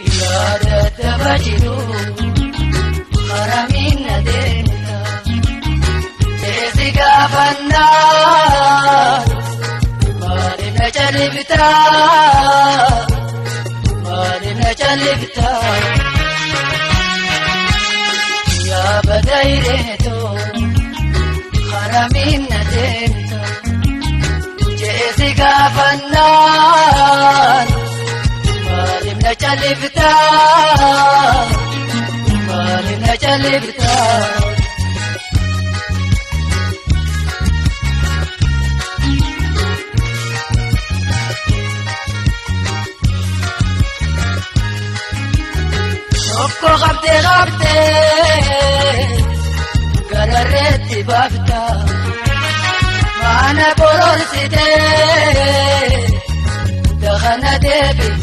Yaada tabajiru haramiin adeemta teessi gaafannaa maaliif na calliftaa maaliif na calliftaa yaabata hireetoo haramiin adeemta teessi gaafannaa. Maaliif na calliftaa? Maaliif na calliftaa? Tokko qabdee qabdee gararreetti baaftaa maana bororsitee. Dahana deebifta.